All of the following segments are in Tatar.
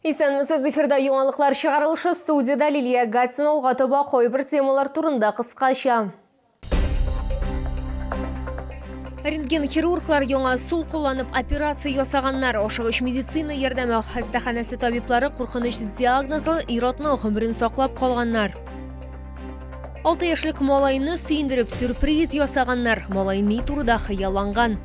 Исәнмесез, эфирда яңалыклар чыгарылышы, студияда Лилия Гатина. Алга таба кайбер темалар турында кыскача. Рентген-хирурглар яңа ысул кулланып операция ясаганнар. Ашыгыч медицина ярдәме хастаханәсе табиблары куркыныч диагнозлы ир-атның гомерен саклап калганнар. 6 яшьлек малайны сөендереп сюрприз ясаганнар. Малай ни турыда хыялланган?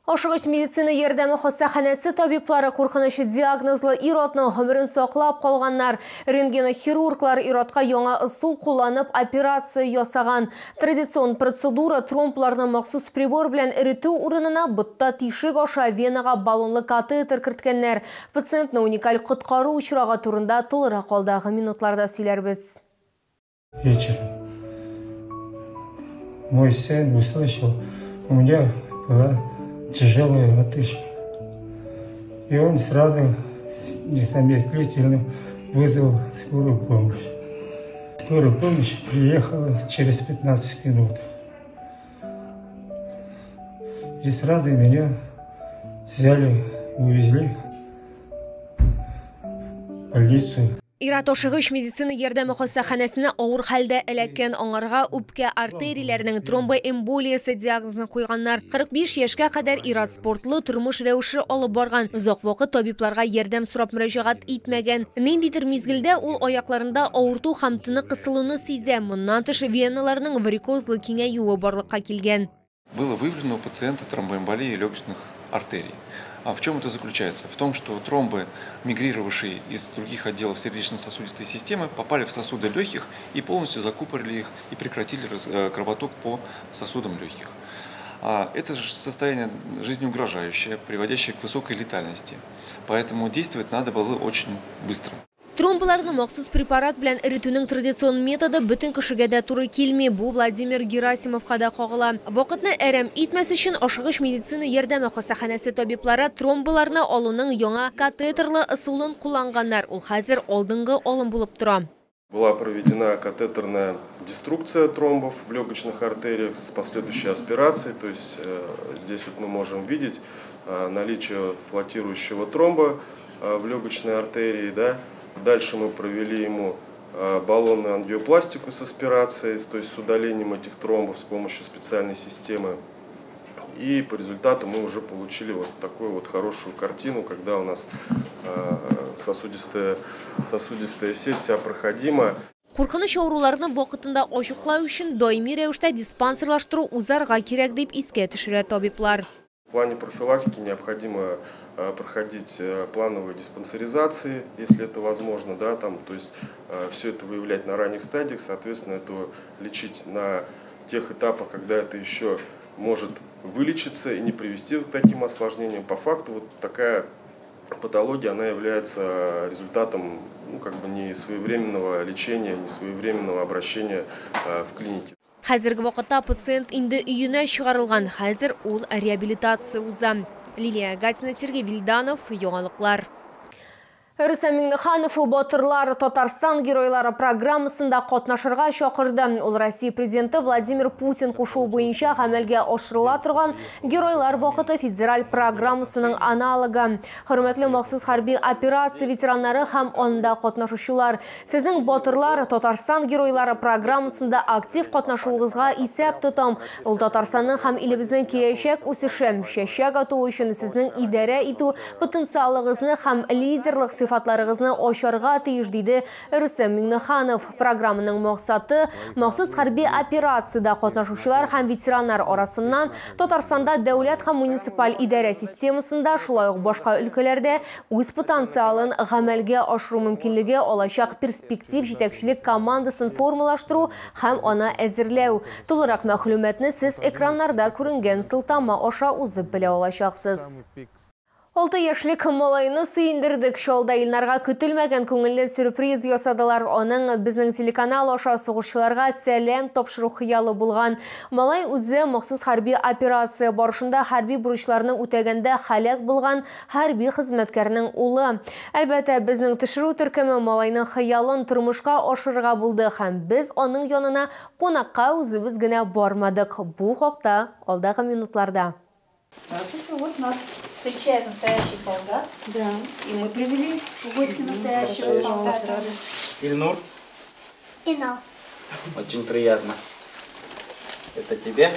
Ашыгыч медицина ярдәме хастаханәсе табиблары куркыныч диагнозлы ир-атның гомерен саклап калганнар. Рентген-хирурглар ир-атка яңа ысул кулланып операция ясаган. Традицион процедура тромбларны махсус прибор белән эретү урынына ботта тишек аша венага баллонлы катетер керткәннәр. Пациентны уникаль коткару очрагы турында тулырак алдагы минутларда сөйләрбез. Вечером мой сын услышал, у меня была тяжелая отышка. И он сразу незамедлительно вызвал скорую помощь. Скорая помощь приехала через 15 минут. И сразу меня взяли, увезли в больницу. Ир-ат ашыгыч медицина ярдәме хастаханәсенә авыр хәлдә эләккән, аңарга үпкә артерияләренең тромбоэмболиясе диагнозын куйганнар. 45 яшькә кадәр ир-ат спортлы тормыш рәвеше алып барган. Озак вакыт табибларга ярдәм сорап мөрәҗәгать итмәгән. Ниндидер мизгелдә ул аякларында авырту һәм тыны кысылуны сизә. Моннан тыш веналарның варикозлы киңәюе барлыкка килгән. Было выявлено у пациента тромбоэмболия легочных артерий. А в чем это заключается? В том, что тромбы, мигрировавшие из других отделов сердечно-сосудистой системы, попали в сосуды легких и полностью закупорили их и прекратили кровоток по сосудам легких. Это же состояние жизнеугрожающее, приводящее к высокой летальности. Поэтому действовать надо было очень быстро. Тромбларны махсус препарат белән эретүнең традицион методы бөтен кешегә дә туры килми. Бу Владимир Герасимовка да кагыла. Вакытны әрәм итмәс өчен ашыгыч медицина ярдәме хастаханәсе табиблары тромбларны алуның яңа катетерлы ысулын кулланганнар. Ул хәзер алдынгы алым булып тора. Была проведена катетерная деструкция тромбов в легочных артериях с последующей аспирацией. То есть здесь вот мы можем видеть наличие флотирующего тромба в легочной артерии, да. Дальше мы провели ему баллонную ангиопластику с аспирацией, то есть с удалением этих тромбов с помощью специальной системы. И по результату мы уже получили вот такую вот хорошую картину, когда у нас сосудистая сеть вся проходима. Куркыныч авыруларны вакытында ачыклау өчен даими рәвештә диспансерлаштыру узарга кирәк дип искә төшерә табиблар. В плане профилактики необходимо проходить плановые диспансеризации, если это возможно, да, там, то есть все это выявлять на ранних стадиях, соответственно, это лечить на тех этапах, когда это еще может вылечиться и не привести к таким осложнениям. По факту вот такая патология, она является результатом, ну, как бы несвоевременного лечения, несвоевременного обращения в клинике. Хәзерге вакытта пациент инде өенә чыгарылган. Хәзер ул реабилитация уза. Лилия Гатина, Сергей Вильданов, Яңалыклар. Рөстәм Миңнеханов Батырлар Татарстан геройлары программасында катнашырга чакырды. Ул Россия президенты Владимир Путин кушуы буенча гамәлгә ашырыла торган Геройлар вакыты федераль программасының аналогы. Хөрмәтле махсус хәрби операция ветераннары һәм анда катнашучылар, сезнең Батырлар Татарстан геройлары программасында актив катнашуыгызга исәп тотам. Ул Татарстанның һәм илебезнең киләчәк үсеше, чәчәк атуы өчен сезнең идарә итү потенциалыгызны һәм лидерлык сыйфатларыгызны ачарга тиеш, диде Рөстәм Миңнеханов. Программаның максаты махсус хәрби операциядә катнашучылар һәм ветераннар арасыннан Татарстанда дәүләт һәм муниципаль идарә системасында, шулай ук башка өлкәләрдә үз потенциалын гамәлгә ашыру мөмкинлеге алачак перспектив җитәкчелек командасын формалаштыру һәм аны әзерләү. Тулырак мәгълүматны сез экраннарда күренгән сылтама аша узып белә алачаксыз. 6 яшьлек малайны сөендердек. Чалда Илнарга көтелмәгән күңелле сюрприз ясадылар. Аның безнең телеканал аша сугышчыларга сәлам тапшыру хыялы булган. Малай үзе махсус хәрби операция барышында хәрби бурычларны үтәгәндә һәлак булган хәрби хезмәткәрнең улы. Әлбәттә, безнең төшерү төркеме малайның хыялын тормышка ашырырга булды һәм без аның янына кунакка үзебез генә бармадык. Бу хакта алдагы минутларда. Здравствуйте, вот нас встречает настоящий солдат. Да. И мы привели в гости настоящего солдата. Ильнур. Инал. Очень приятно. Это тебе?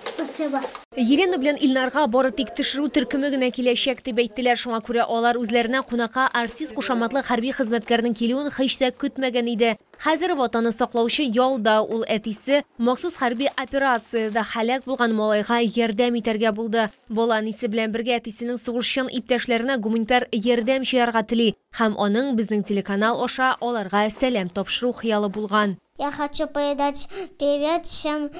Спасибо. Елена белән Илнарга бары тик төшерү төркеме генә киләчәк дип әйттеләр. Шуңа күрә алар үзләренә кунакка артист кушаматлы хәрби хезмәткәрнең килүен һич тә көтмәгән иде. Хәзер ватанны саклаучы ялда, ул әтисе махсус хәрби операциядә һәлак булган малайга ярдәм итәргә булды. Бала әнисе белән бергә әтисенең сугышчан иптәшләренә гуманитар ярдәм җыярга тели һәм аның безнең телеканал аша аларга сәлам тапшыру хыялы булган. Я хочу передать привет всем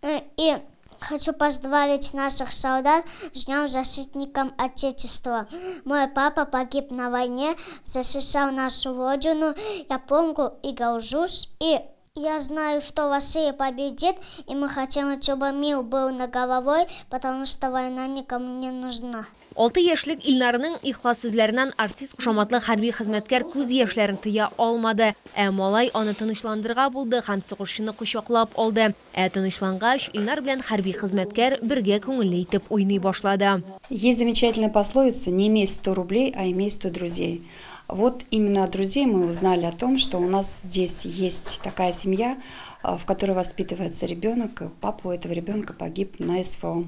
и хочу поздравить наших солдат с Днем Защитником Отечества. Мой папа погиб на войне, защищал нашу родину. Я помню и горжусь. И я знаю, что Россия победит, и мы хотим, чтобы мир был на головой, потому что война никому не нужна. 6 яшьлек Илнарның ихлас сүзләреннән артист кушаматлы хәрби хезмәткәр күз яшьләрен тыя алмады. Ә малай аны тынычландырырга булды һәм сугышчыны кочаклап алды. Ә тынычлангач, Илнар белән хәрби хезмәткәр бергә күңелле итеп уйный башлады. Есть замечательная пословица: не имей 100 рублей, а имей 100 друзей. Вот именно от друзей мы узнали о том, что у нас здесь есть такая семья, в которой воспитывается ребенок. Папа у этого ребенка погиб на СВО.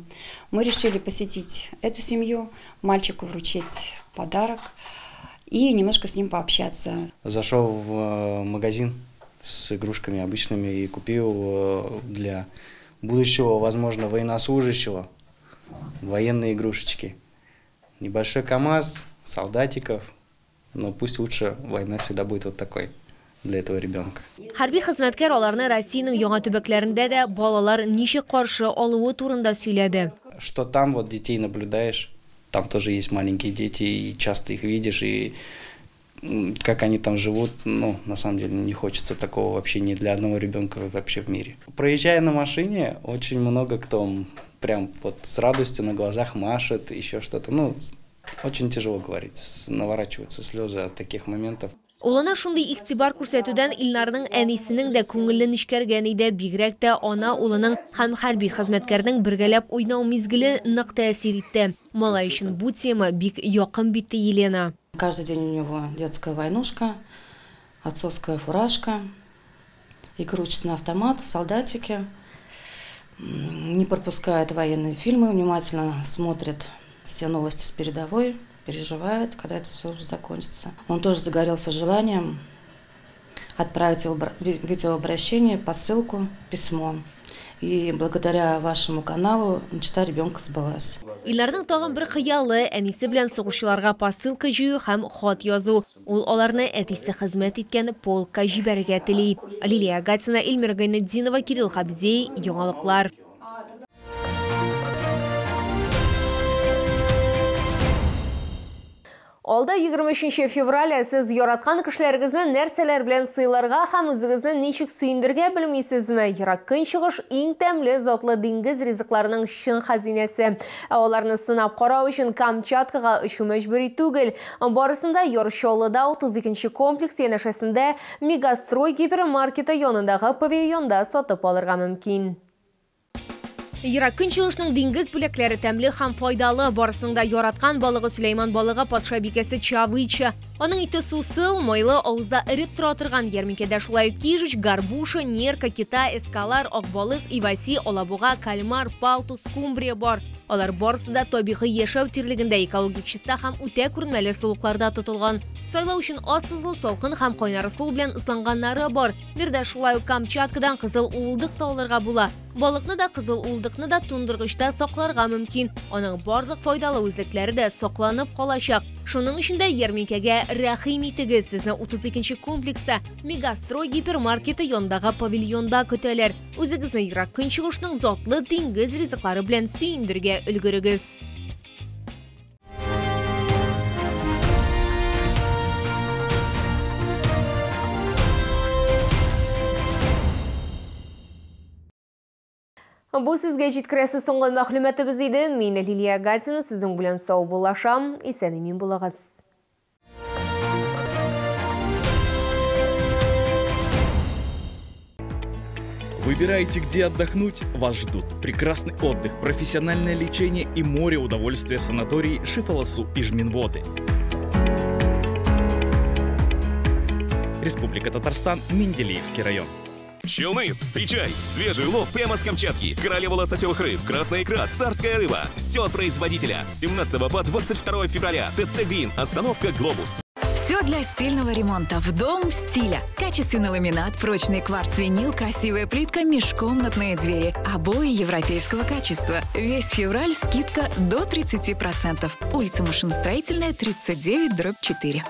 Мы решили посетить эту семью, мальчику вручить подарок и немножко с ним пообщаться. Зашел в магазин с игрушками обычными и купил для будущего, возможно, военнослужащего военные игрушечки. Небольшой КАМАЗ, солдатиков. Но пусть лучше война всегда будет вот такой для этого ребенка. Хәрби хезмәткәр аларны Россиянең яңа төбәкләрендә дә балалар ничек каршы алуы турында сөйләде. Что там вот детей наблюдаешь, там тоже есть маленькие дети, и часто их видишь, и как они там живут, ну, на самом деле не хочется такого вообще ни для одного ребенка вообще в мире. Проезжая на машине, очень много кто прям вот с радостью на глазах машет, еще что-то, ну, очень тяжело говорить, наворачиваются слезы от таких моментов. Улына шундый игътибар күрсәтүдән Илнарның әнисенең дә күңеле нечкәргән иде. Бигрәк тә ана улының һәм хәрби хезмәткәрнең бергәләп уйнау мизгеле нык тәэсир итте. Малай өчен бу тема бик якын бит, Елена. Каждый день у него детская войнушка, отцовская фуражка, игрушечный автомат, солдатики. Не пропускает военные фильмы, внимательно смотрит все новости с передовой, переживает, когда это все уже закончится. Он тоже загорелся желанием отправить видеообращение, посылку, письмо. И благодаря вашему каналу мечта ребенка сбылась. Илнарның тагын бер хыялы әнисе белән сугышчыларга посылка җыю һәм хат язу. Ул аларны әтисе хезмәт иткән полкка җибәрергә тели. Лилия Гатина, Эльмира Гайнетдинова, Кирилл Хабзей, Яңалыклар. Алда 23 февраля сез яраткан кешеләрегезне нәрсәләр белән сыйларга һәм үзегезне ничек сөендергә белмисезме? Ерак Көнчыгыш иң тәмле затлы диңгез ризыкларының чын хәзинәсе. Ә аларны сынап карау өчен Камчаткага очу мәҗбүри түгел. Барысын да Яр Чаллыда 32 комплекс янәшәсендә Мегастрой гипермаркеты янындагы павильонда сатып алырга мөмкин. Ерак Көнчыгышның диңгез бүләкләре тәмле һәм файдалы. Барысының да яраткан балыгы Сөләйман балыгы, патшабикәсе чавыча. Аның ите сусыл, майлы, авызда эреп тора торган. Ярминкәдә шулай ук кижуч, горбуша, нерка, кита, эскалар, ак балык, иваси, алабуга, кальмар, палтус, скумбрия бар. Алар барысы да табигый яшәү тирлегендә, экологик чиста һәм үтә күренмәле сулыкларда тотылган. Сайлау өчен аз сызлы, салкын һәм кайнар ысул белән ысланганнары бар. Биредә шулай ук Камчаткадан кызыл уылдык та алырга була. Балыкны да, кызыл уылдыкны да туңдыргычта сакларга мөмкин. Аның барлык файдалы үзлекләре дә сакланып калачак. Шуның өчен дә ярминкәгә рәхим итегез. Сезне 32 комплекста Мегастрой гипермаркеты янындагы павильонда көтәләр. Үзегезне Ерак Көнчыгышның затлы диңгез ризыклары белән сөендерергә өлгерегез. Бу сезгә җиткерәсе соңгы мәгълүматыбыз иде. Мин Лилия Гатина сезнең белән саубуллашам. Исән-имин булыгыз. Выбираете, где отдохнуть? Вас ждут прекрасный отдых, профессиональное лечение и море удовольствия в санатории Шифаласу Ижминводы. Республика Татарстан, Менделеевский район. Челны, встречай! Свежий улов прямо с Камчатки. Королева лососевых рыб, красная икра, царская рыба. Все от производителя. С 17 по 22 февраля. ТЦ «Грин». Остановка «Глобус». Все для стильного ремонта в дом стиля. Качественный ламинат, прочный кварц-винил, красивая плитка, межкомнатные двери. Обои европейского качества. Весь февраль скидка до 30%. Улица Машиностроительная, 39/4.